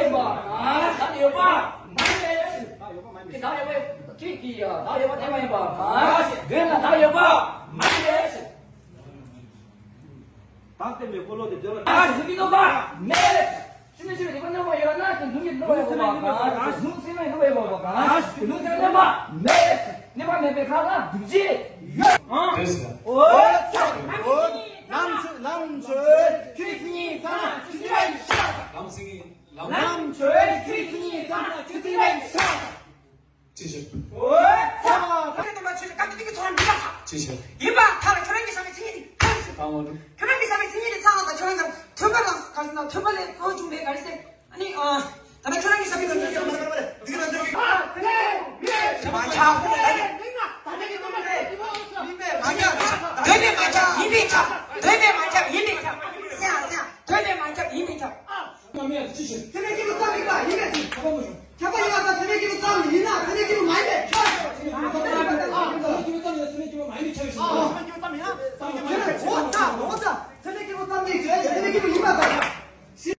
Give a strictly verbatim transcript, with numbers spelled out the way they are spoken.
ཡོད་པ། བདག་ཡོད་པ་མ་ཡིན་པས། ཁྱེད་བདག་ཡོད་པ། ཁྱེད་ཀྱིས་བདག་ཡོད་པ་བསྟན་པ་ཡིན་པ། དོན་ལ་བདག་ཡོད་པ་མ་ཡིན་པས། བདག་བསྟན་པའི་འཁོར་ལོ་དེ་དོན་ལ། ལུང་གི་སྣོད་པ་མེད། ཤིན་ཏུ་ཆེ་བའི་རིག་པ་རྣོན་པོ་ཡོད་ན་ལུང་གི་སྣོད་པ་ཡོད་པ་གང་། ལུང་སེམས་ལ་སྣོད་པ་ཡོད་པ་གང་། ལུང་སེམས་རྣོན་པ་མེད། སྣོན་པ་མེད་པའི་ཁ་ལ་སྒྲུབ་བྱེད་ཡོད། འོ་ཙམ། ལམ་ཆོས་ལམ་ཆོས་ཆོས་སྙིང་ས་ན་ཆོས་སེམས་ལ་ཡིན་ཤ། ལམ་སེང་ལམ། ལམ་ཆོས་ཆོས་སྙིང་ས་ན་ཆོས་སེམས་ལ་ཡིན་ཤ། ཅི་ཕྱིར། འོ་ཙམ། ཁྱོད་ནི་མ་ཆོས་ཀྱི་སྐབས་དེ་གི་ཚོར་འདི་ལ། ཅི་ཕྱིར། ཡིན་པ་ཐ་ལ་ཁྱོད་རང་གི་བསམ་པའི་མཚན་ཉིད་དེ། ད་འོ་འདུག་ཁྱོད་རང་གི་བསམ་པའི་མཚན་ཉིད་དེ་ཚང་ལ་དང་ཁྱོད་རང་གི་མཐུན་པ་ལ་ག་ཟེར་ན་མཐུན་པ་ལས་གཙོ་བོ་བྱུང་བའི་ག་རེ་ཟེར། ཨ་ནི་ཨ། ད་ནི་ཁྱོད་རང་གི་བསམ་པའི་མཚན་ཉིད་དེ། མ་ཁྱབ། མ་ཁྱབ། དོན་དེ་མ་ཁྱབ་ཡིན་པས་ཁྱབ། དོན་དེ་མ་ཁྱབ་ཡིན་པས་ཁྱབ། སེམས་སེམས། དོན་དེ་མ་ཁྱབ་ཡིན་པས་ཁྱབ། ཨ། མ་མེད་ཅི་ཕྱིར། སེམས་ཀྱི་ལུགས་ལ་རིག་པ་ཡིན་པས་ཁྱབ། ཁྱབ་པ་ཡིན་ལ་ད་སེམས་ཀྱི།